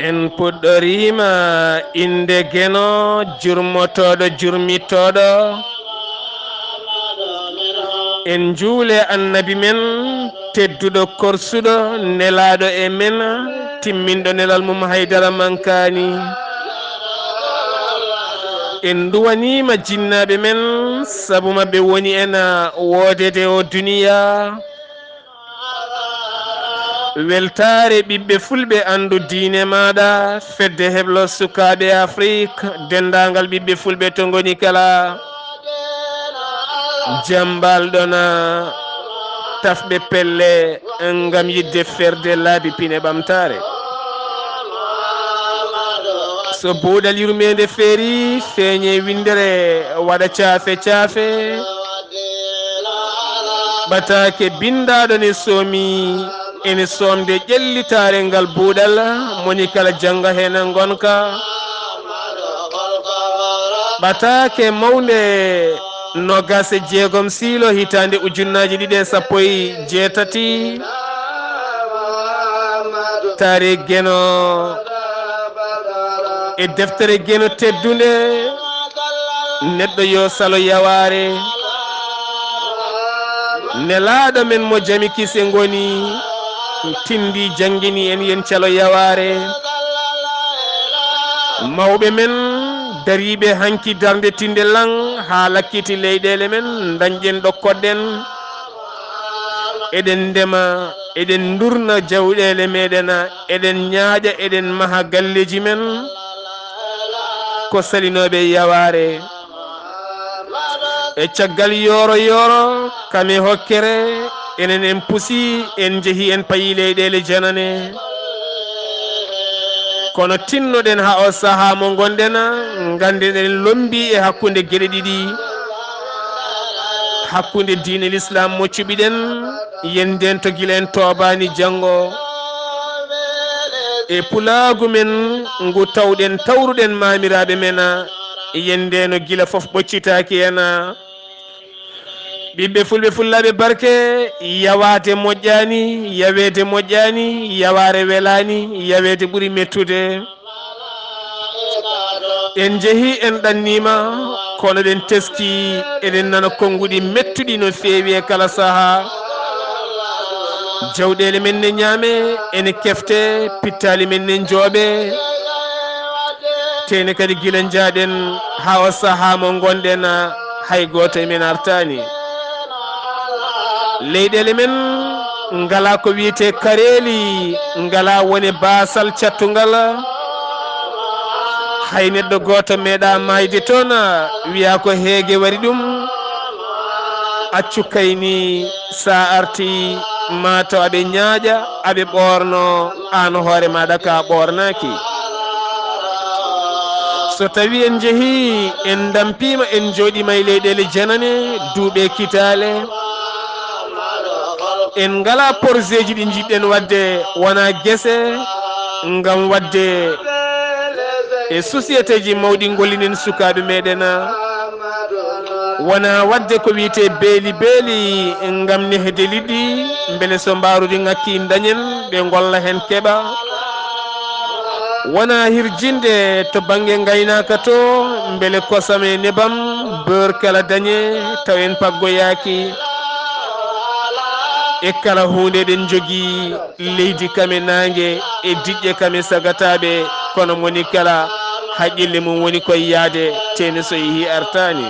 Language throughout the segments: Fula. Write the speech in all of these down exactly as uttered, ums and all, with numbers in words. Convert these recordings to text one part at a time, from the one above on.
En puɗɗoriima innde Geno, jurmotooɗo, jurmitooɗo. En njuule Annabi men, tedduɗo, korsuɗo, nelaaɗo e men, timminɗo nelal mum, haydara mankaani. En nduwaniima jinnaaɓe men, sabu maɓɓe woni en woodede o duniya. Weltaare ɓiɓɓe fulɓe, anndu diine maaɗa, fedde heblo sukaaɓe Afrik, denndaangal ɓiɓɓe fulɓe to ngoni kala. Jambal ɗona tafɓe pelle ngam yiɗde ferde laabi pine ɓamtaare. So buuɗal yurmeende feeri, feeñe winndere, waɗa caafe caafe. Ɓataake binndaaɗo ne soomi, ene soomde ƴellitaare ngal buuɗal, moni kala jannga heen ngonka. Ɓataake mawnde noogaas e jeegom siilo hitaande ujunnaaji ɗiɗi e sappo e jeetati. Taari Geno e deftere Geno teddunde, neɗɗo yo salo yawaare. Nelaaɗo men mo jami kise ngoni, tindi janngini en yen calo yawaare. Mawɓe men dariiɓe hanki darnde tinde lan haa lakkiti leyɗeele men, dañɗen ɗo koɗɗen. Eɗen ndema, eɗen ndurna jawɗeele meɗen, eɗen ñaaƴa, eɗen maha galleeji men. Ko salinooɓe yawaare. E caggal yooro yooro, kam e hokkere, enen en pusi, en njehi, en payi leyɗeele janane. Kono tinnoɗen haa o sahaa mo ngonɗen, ngannden eɗen lombi e hakkunde geɗe ɗiɗi. Hakkunde diine Lislaam mo cuɓiɗen, yen ndeen to gila en toobaani janngo. E pulaagu men ngu tawɗen, tawruɗen maamiraaɓe men, yen ndeeno gila fof ɓoccitaaki en. Ɓiɓɓe fulɓe, fullaaɓe barke, yawaade moƴƴaani, yaweede moƴƴaani, yawaare welaani, yaweede ɓuri mettude. En njehi, en ɗanniima, kono ɗen teski, eɗen nana konnguɗi mettuɗi no feewi e kala sahaa. Jawɗeele men ne ñaame, ene kefte, pittaali men ne njooɓe. Teene kadi gila njaaɗen haa o sahaa mo ngonɗen, hay gooto e men artaani. Leyɗeele men ngalaa ko wiyetee kareeli, ngalaa wone baasal cattungal. Hay neɗɗo gooto meeɗaa maayde toon, wiyaa ko heege waɗi ɗum. Accu kayni, so a artii, maa taw aɓe ñaaƴa, aɓe ɓoorno, aan hoore maaɗa ka ɓoornaaki. So tawii en njehii, en ndampiima, en njooɗiima e leyɗeele janane, duuɓi e kitaale, en ngalaa porzeeji ɗi njiɗɗen waɗde, wonaa gese, ngam waɗde e sosiyeteeji mawɗi ngollinen sukaaɓe meɗen, wonaa waɗde ko wiyetee beeli beeli ngam nehde liɗɗi, mbele so mbaaruuji ŋakki dañen, ɓe ngolla heen keɓa. Wonaa hirjinde to bannge ngaynaaka to, mbele kosam e nebam, beurre kala dañe, taw en paggoyaaki. E kala huunde eɗen njogii leydi kam e naange e diƴƴe kam e sagataaɓe, kono moni kala haqqille mum woni koye yahde, teene so yehii artaani.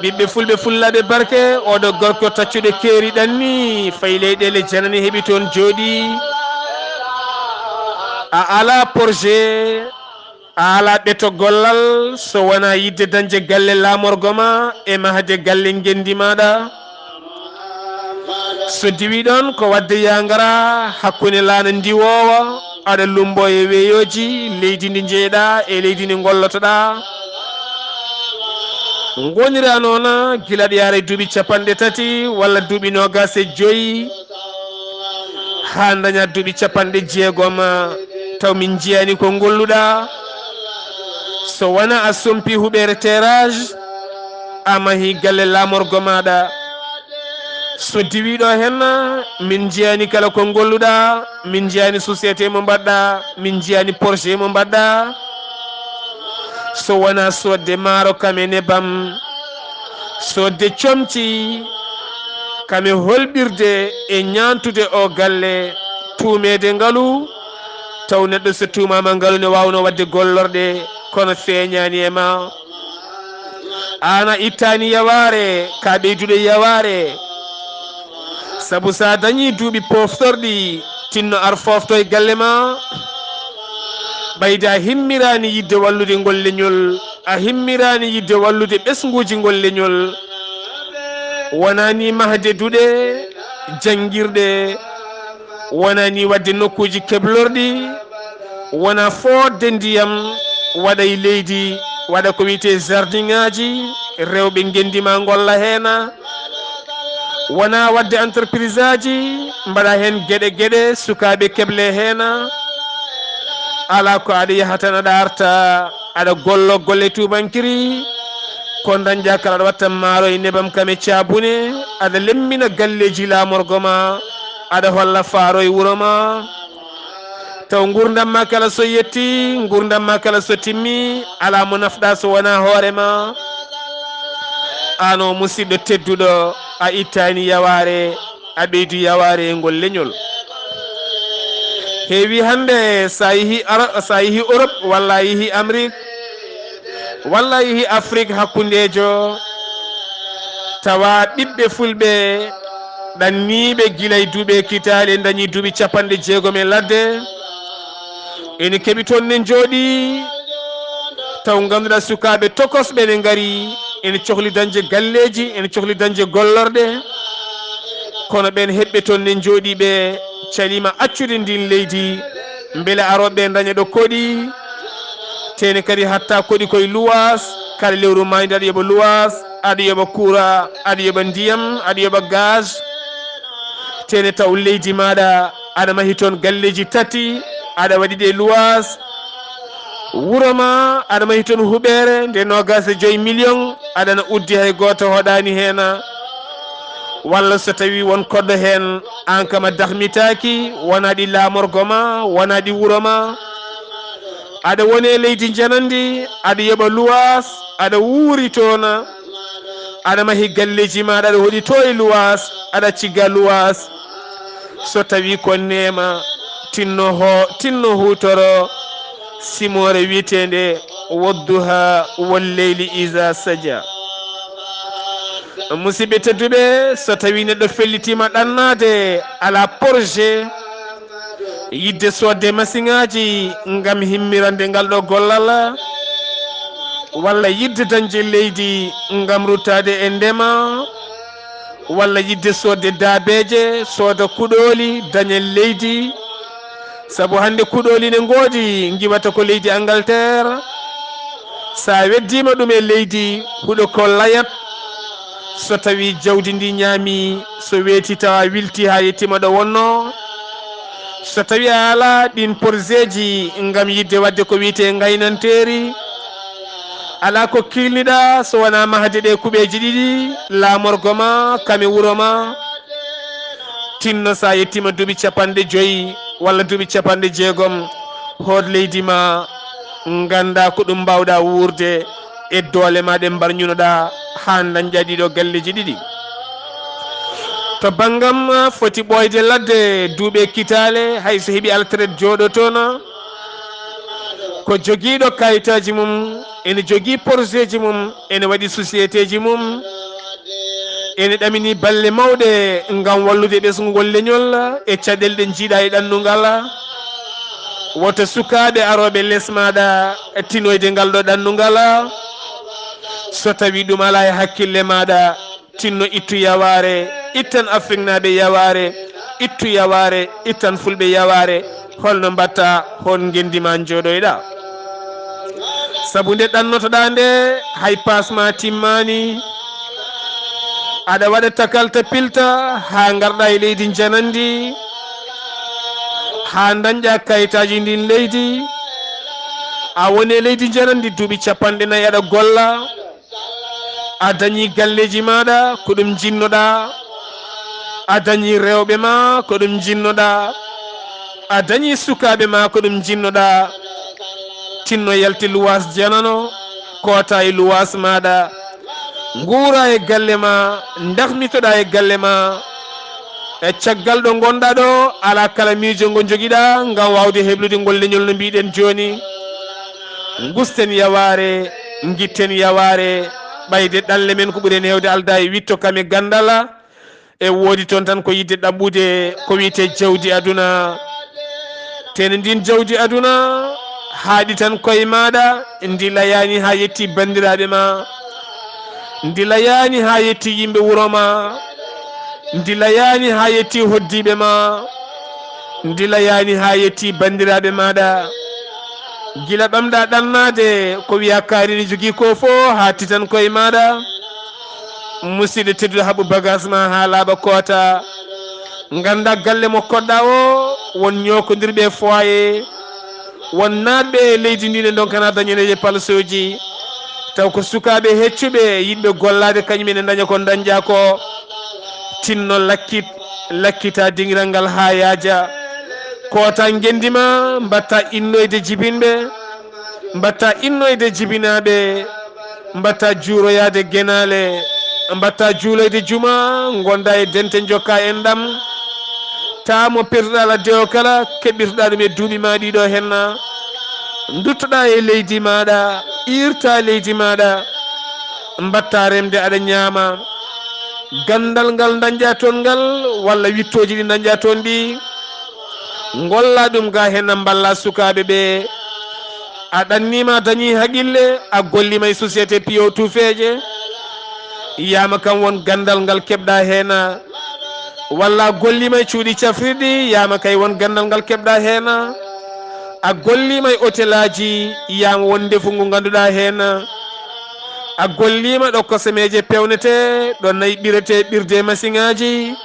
Ɓiɓɓe fulɓe, fullaaɓe barke, oɗo gorko taccuɗo keeri ɗanni, fayi leyɗeele janane heɓi toon jooɗii. A alaa projet, a alaa ɓeto gollal, so wonaa yiɗde dañde galle laamorgo ma e mahde galle ngenndi maaɗa. So diwii ɗoon, ko waɗde yaa ngara hakkunde laana ndiwoowa, aɗa lumbo e weeyooji leydi ndi njeyɗaa e leydi ndi ngollotoɗaa. Ngoniranoona gila ɗi yaara e duuɓi capanɗe tati walla duuɓi noogaas e joyi, haa ndaña duuɓi capanɗe jeegom, taw min njiyaani ko ngolluɗaa. So wonaa a sompi huɓeere terrasse, a mahi galle laamorgo maaɗa. So diwiiɗo heen, min njiyaani kala ko ngolluɗaa, min njiyaani société mo mbaɗɗaa, min njiyaani projet mo mbaɗɗaa. So wonaa soodde maaro kam e nebam, soodde comci kam e holɓirde e ñaantude o galle, tuumeede ngalu, taw neɗɗo so tuumaama ngalu ne waawnoo waɗde gollorɗe, kono feeñaani e ma. Aan a ittaani yawaare, ka ɓeydude yawaare. Sabu so a dañii duuɓi poftorɗi, tinno ar foofto e galle ma. Ɓayde a himmiraani yiɗde wallude ngol leñol, a himmiraani yiɗde wallude ɓesnguuji ngol leñol. Wonaa ni mahde duɗe, janngirɗe, wonaa ni waɗde nokkuuji keblorɗi, wonaa fooɗde ndiyam, waɗa e leydi, waɗa ko wiyetee jardin ŋaaji, rewɓe ngenndi ma ngolla heena. Wonaa waɗde entreprise aji, mbaɗa heen geɗe geɗe, sukaaɓe keble heena. Alaa ko aɗa yaha tan aɗa arta, aɗa gollo golle tuubankiri, ko dañɗa kala aɗa watta maaro e nebam kam e caabune, aɗa lemmina galleeji laamorgo ma, aɗa holla faaro e wuro ma. Taw nguurndam ma kala so yetti, nguurndam ma kala so timmi, alaa mo nafɗa so wonaa hoore ma. Aan o musiɗɗo tedduɗo, a ittaani yawaare, a ɓeydu yawaare e ngol leñol. Heewi hannde, so a yehi Ara-, so a yehi Europe, walla a yehi Amérique, walla a yehi Afrique hakkundeejo, tawa ɓiɓɓe fulɓe ɗanniiɓe gila e duuɓi kitaale, ndañi duuɓi capanɗe jeegom e ladde, ene keɓi toon ne njooɗi, taw ngannduɗaa sukaaɓe tokosɓe ne ngari, ene cohli dañde galleeji, ene cohli dañde gollorɗe, kono ɓeen heɓɓe toon ne njooɗi ɓe caliima accude ndin leydi, mbele arooɓe ɓe ndaña ɗo koɗi, teene kadi hatta koɗi koye luwaas, kala lewru maayde aɗa yoɓa luwaas, aɗa yoɓa kuura, aɗa yoɓa ndiyam, aɗa yoɓa gaz, teene taw leydi maaɗa aɗa mahi toon galleeji tati, aɗa waɗi ɗe luwaas. Wuro ma aɗa mahi toon huɓeere nde noogaas e joyi million, aɗana uddi hay gooto hoɗaani heen. Walla so tawii won koɗɗo heen, aan kam a dahmitaaki, wonaa ɗi laamorgo ma, wonaa ɗi wuro ma. Aɗa woni e leydi njanandi, aɗa yoɓa luwaas, aɗa wuuri toon, aɗa mahi galleeji maaɗa, aɗa hoɗi to e luwaas, aɗa cigga luwaas. So tawii ko neema, tinno ho-, tinno huutoro simoore wiyeteende Wadduha wal leyli iza saja. Musidɓe tedduɓe, so tawii neɗɗo fellitiima ɗannaade, alaa projet, yiɗde soodde masiŋaaji ngam himmirande ngal ɗo gollal, walla yiɗde dañde leydi ngam ruttaade e ndema, walla yiɗde soodde daabeeje, sooda kuɗooli, daña leydi. Sabu hannde kuɗooli ne ngoodi, ngiwata ko leydi Angleterre. So a weddiima ɗum e leydi, huɗo ko layat. So tawii jawdi ndi ñaami, so weeti tawa wilti haa yettiima ɗo wonnoo. So tawii a alaa ɗiin porzeeji ngam yiɗde waɗde ko wiyetee ngaynanteeri, alaa ko kiilniɗaa so wonaa mahde ɗee kuɓeeji ɗiɗi, laamorgo ma, kam e wuro ma. Tinno so a yettiima duuɓi capanɗe joyi walla duuɓi capanɗe jeegom, hood leydi ma, nganndaa ko ɗum mbaawɗaa wuurde e doole ma ɗe mbarñunoɗaa haa ndañɗaa ɗiɗo galleeji ɗiɗi. To banngam foti ɓooyde ladde duuɓi kitaale, hay so heɓi altaret jooɗotoona, ko jogiiɗo kayitaaji mum, ene jogii porzeeji mum, ene waɗi sosiyeteeji mum, ene ɗamini balle mawɗe ngam wallude ɓesngugol leñol e caɗeele ɗe njiiɗaa e ɗannungal. Woto sukaaɓe arooɓe les maaɗa tinoyde ngal ɗo ɗannungal. So tawii ɗum alaa e hakkille maaɗa, tinno ittu yawaare, ittan Afriknaaɓe yawaare, ittu yawaare, ittan Fulɓe yawaare. Holno mbaɗtaa, hol ngenndi ma njooɗoyɗaa? Sabu nde ɗannotoɗaa nde, hay paas ma timmaani. Aɗa waɗa takal tapilta haa ngarɗaa e leydi njanandi, haa ndañɗaa kayitaaji ndin leydi. A woni e leydi njanandi duuɓi capanɗe nayi aɗa golla. A dañi galleeji maaɗa ko ɗum njinnoɗaa. A dañi rewɓe ma ko ɗum njinnoɗaa. A dañi sukaaɓe ma ko ɗum njinnoɗaa. Tinno yalte luwaas janano, koota e luwaas maaɗa. Nguura e galle ma, ndahmitoɗaa e galle ma. E caggal ɗo ngonɗaa ɗo, alaa kala miijo ngo njogiɗaa ngam waawde heblude ngol leñol no mbiɗen jooni. Ngusten yawaare, ngitten yawaare, ɓayde ɗanle men ko ɓuri en heewde aldaa e witto kam e ganndal. E woodi toon tan ko yiɗde ɗaɓɓude ko wiyetee jawdi aduna. Tene ndin jawdi aduna haaɗi tan koye maaɗa, ndi layaani haa yetti banndiraaɓe ma, ndi layaani haa yetti yimɓe wuro ma, ndi layaani haa yetti hoddiiɓe ma, ndi layaani haa yetti banndiraaɓe maaɗa. Gila ɓamɗaa ɗannaade ko wiyaa kaari ne jogii ko fof haa titan koye maaɗa. Musidɗo tedduɗo, haɓu bagaas ma haa laaɓa koota. Nganndaa galle mo koɗɗaa o, won ñookondirɓe e foyer, won naatɓe e leydi ndi ne ndonkana dañaneede palsooji. Taw ko sukaaɓe heccuɓe, yiɗɓe gollaade, kañum ene daña ko dañɗaa ko. Tinno lakkit, lakkitaa diŋiral ngal haa yaaja. Koota ngenndi ma, mbaɗtaa innoyde jibinɓe, mbaɗtaa innoyde jibinaaɓe, mbaɗtaa juuroyaade genaale, mbaɗtaa juuloyde juma, ngondaa e dente njokkaa enɗam. Taa mo perduɗaa ladde o kala, keɓirtoɗaa ɗum e duuɓi ma ɗiɗo henna. Nduttoɗaa e leydi maaɗa, iirtaa leydi maaɗa, mbaɗtaa remde aɗa ñaama. Ganndal ngal dañɗaa toon ngal, walla wittooji ɗi dañɗaa toon ɗi, ngollaa ɗum ga henna, mballaa sukaaɓe ɓe. A ɗanniima, a dañii haqille, a golliima e société piyo tufeeje, yiyaama kam won ganndal ngal keɓɗaa heena, walla a golliima e cuuɗi cafrirɗi, yiyaama kay won ganndal ngal keɓɗaa heena, a golliima e otelaaji, yiyaama won ndefu ngu ngannduɗaa heena, a golliima ɗo kosemeeje peewnetee, ɗo nayi ɓiretee ɓirde masiŋaaji,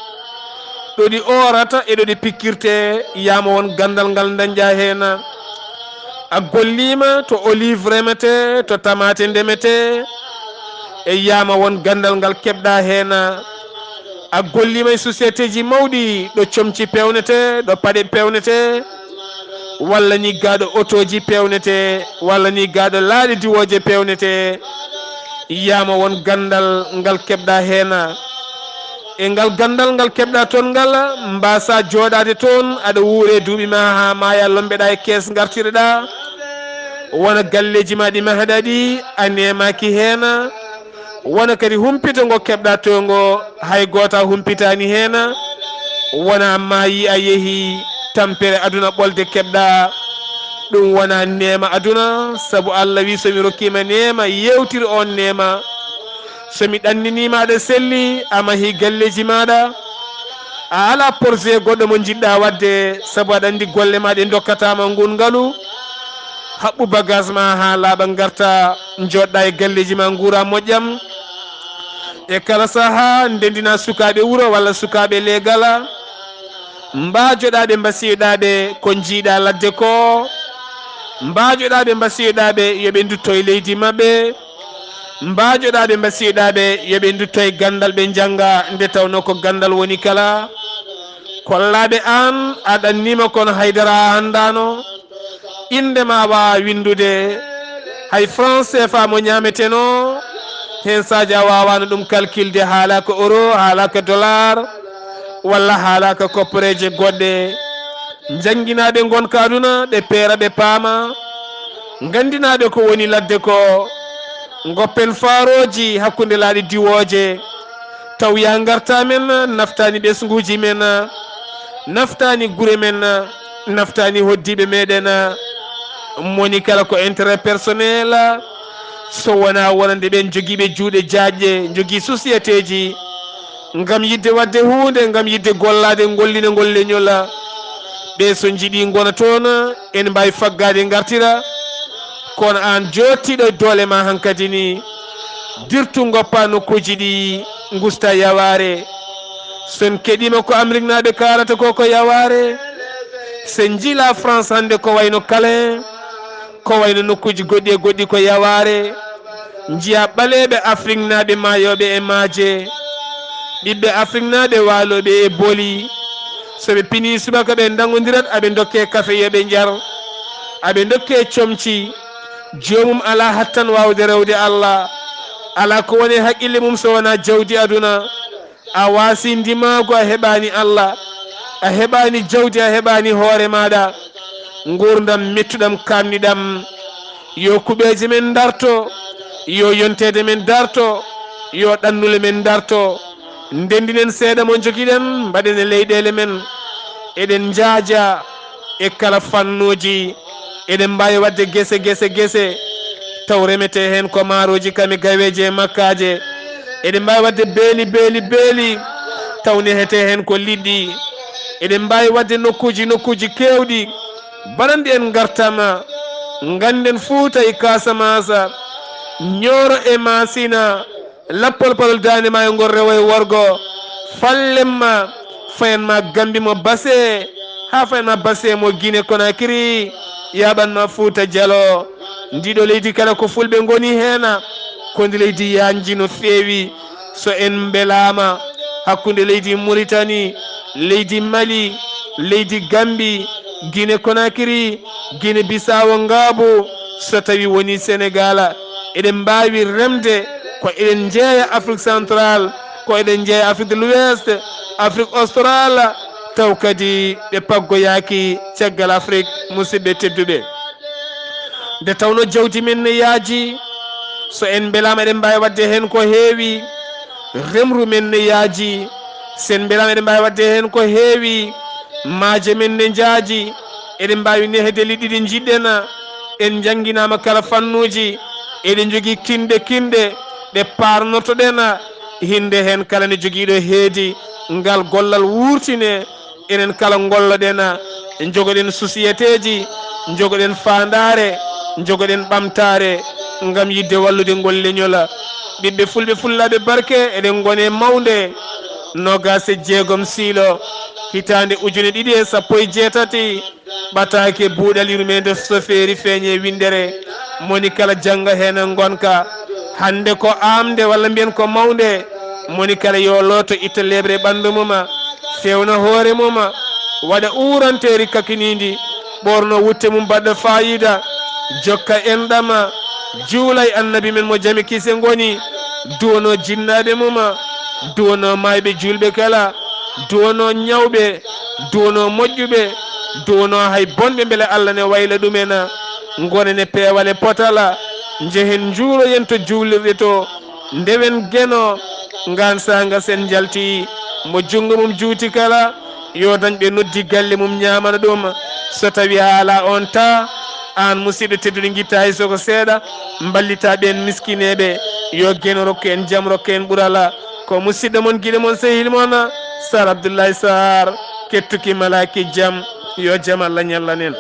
ɗo ɗi oorata e ɗo ɗi pikkirtee, yiyaama won ganndal ngal dañɗaa heena. A golliima to olive remetee, to tamaate ndemetee, e yiyaama won ganndal ngal keɓɗaa heena. A golliima e sociétéji mawɗi, ɗo comci peewnetee, ɗo paɗe peewnetee, walla ni gaa ɗo otooji peewnetee, walla ni gaa ɗo laaɗe diwooje peewnetee. Yiyaama won ganndal ngal keɓɗaa heena. E ngal ganndal ngal keɓɗaa toon ngal, mbaasaa jooɗaade toon, aɗa wuuree duuɓi ma haa maayaa, lommbeɗaa e kees, ngartireɗaa. Wona galleeji ma ɗi mahaɗaa ɗi, a neemaaki heena. Wona kadi humpito ngo keɓɗaa to ngo, hay gooto a humpitaani heena. Wona maayii a yehii, tampere aduna ɓolde keɓɗaa. Ɗum wona neema aduna, sabu Allah wi, so mi rokkiima neema, yeewtir oon neema. So mi ɗanniniima aɗa selli, a mahii galleeji maaɗa, a alaa projet goɗɗo mo njiɗɗaa waɗde, sabu aɗa anndi golle ma ɗe ndokkataama nguun ngalu. Haɓɓu bagaas ma haa laaɓa, ngarta, njooɗɗaa e galleeji ma, nguuraa moƴƴam. E kala sahaa, ndenndinaa sukaaɓe wuro walla sukaaɓe leegal. Mbaajoɗaa ɓe, mbasiyoɗaa ɓe ko njiiɗaa ladde ko. Mbaajoɗaa ɓe, mbasiyoɗaa ɓe yo ɓe ndutto e leydi maɓɓe. Mbaajoɗaa ɓe, mbasiyoɗaa ɓe yo ɓe ndutto e ganndal, ɓe njannga, nde tawnoo ko ganndal woni kala. Kollaa ɓe aan a ɗanniima, kono hay dara a anndaano. Innde ma a waawaa winndude. Hay franc C F A mo ñaametenoo, heen saaji a waawaano ɗum calculde, haalaaka euro, haalaaka dollar, walla haalaaka kopporeeje goɗɗe. Njannginaa ɓe ngonka aduna, ɓe peera, ɓe paama. Nganndinaa ɓe ko woni ladde ko. Ngoppen faarooji hakkunde laaɗe diwooje. Taw yaa ngartaa men, naftaani ɓesnguuji men, naftaani gure men, naftaani hoddiiɓe meɗen. Moni kala ko intérêt personnel, so wonaa wonande ɓeen jogiiɓe juuɗe jaajɗe, njogii sociétéji, ngam yiɗde waɗde huunde, ngam yiɗde gollaade, ngollina ngol leñol. Ɓe so njiɗii ngona toon, ene mbaawi faggaade ngartira. Kono aan jooɗtiiɗo e doole ma hankadi ni, dirtu ngoppa nokkuuji ɗi ngusta yawaare. So en keɗiima ko Ameriknaaɓe kaalata ko ko yawaare. So en njii la France hannde ko wayno Calais, ko wayno nokkuuji goɗɗi e goɗɗi ko yawaare. Njiya ɓaleeɓe Afriknaaɓe maayooɓe e maaje, ɓiɓɓe Afriknaaɓe waalooɓe e booli. So ɓe pinii subaka ɓe ndangondirat, aɓe ndokkee kafe yo ɓe njar, aɓe ndokkee comci. Joomum alaa hattan waawde rewde Allah. Alaa ko woni e haqqille mum so wonaa jawdi aduna. A waasii ndimaagu, a heɓaani Allah, a heɓaani jawdi, a heɓaani hoore maaɗa. Nguurndam mettuɗam, kaamniɗam. Yo kuɓeeje men ndarto, yo yonteede men darto, yo ɗannule men ndarto. Ndenndinen seeɗa mo njogiɗen, mbaɗen e leyɗeele men. Eɗen njaaja e kala fannuuji. Eɗen mbaawi waɗde gese, gese, gese, taw remetee heen ko maarooji kam e gaweeje e makkaaje. Eɗen mbaawi waɗde beeli, beeli, beeli, taw nehetee heen ko liɗɗi. Eɗen mbaawi waɗde nokkuuji, nokkuuji keewɗi, baɗanɗi en ngartam. Ngannden Fuuta e Kaasamaasa, Ñooro e Maasina, Lappol palol daande maayo ngol rewo e worgo. Fallen ma, fayan ma Gambi mo Base, haa fayan ma Base mo Guinée Conakry, yaaɓan ma Fuuta Jaloo. Ndiɗo leydi kala ko fulɓe ngoni heena, ko ndi leydi yaanji no feewi. So en mbelaama hakkunde leydi Mauritanie, leydi Mali, leydi Gambi, Guinée Conakry, Guinée Bissau, Ngaabu, so tawi woni Sénégal, eɗen mbaawi remde ko eɗen njeeya Afrique Centrale, ko eɗen njeeya Afrique de l'Ouest, Afrique Australe, taw kadi ɓe paggoyaaki caggal Afrique, musidɓe tedduɓe. Nde tawno jawdi men ne yaaji, so en mbelaama eɗen mbaawi waɗde heen ko heewi, remru men ne yaaji, so en mbelaama eɗen mbaawi waɗde heen ko heewi, maaje men ne njaaji, eɗen mbaawi nehde liɗɗi ɗi njiɗɗen, en njannginaama kala fannuuji, eɗen njogii kinɗe kinɗe ɗe paarnortoɗen, hinnde heen kala ne jogiiɗo heedi, ngal gollal wuurtine, enen kala ngolloɗen, njogoɗen sociétéji, njogoɗen faandaare, njogoɗen ɓamtaare ngam yiɗde wallude ngol leñol. Ɓiɓɓe fulɓe fullaaɓe barke, eɗen ngoni e mawnde noogaas e jeegom siilo, hitaande ujune ɗiɗi e sappo e jeetati, ɓataake buuɗal yurmeende sofeeri feeñe winndere, moni kala jannga heen ngonka. Hannde ko aamde walla mbiyen ko mawnde, moni kala yo looto itta leeɓre ɓanndu mum, fewna hoore mum, waɗa uuranteeri kakiniindi, ɓoorno wutte mum baɗɗo faayiida, jokka enɗam, juula e Annabi men mo jam e kiise ngoni, duwano jinnaaɓe mum, duwano maayɓe juulɓe kala, duwano ñawɓe, duwano moƴƴuɓe, duwano hay bonɓe, mbele Allah ne wayla ɗumen. Ngonen e peewal e potal, njehen njuuroyen to juulirɗe to, ndewen Geno, ngaan saanga sen njalti, mo junngo mum juuti kala, yo dañ ɓe noddi galle mum ñaamana ɗum. So tawi a alaa oon taa, aan musidɗo tedduɗo ngitta hay so ko seeɗa, mballita ɓeen miskineeɓe, yo Geno rokku en jam, rokku en ɓural. Ko musidɗo mon, giɗo mon, sehil mon, Sar Abdoulaye Sarr, kettuki malaaki jam, yo jam Allah ñallan en.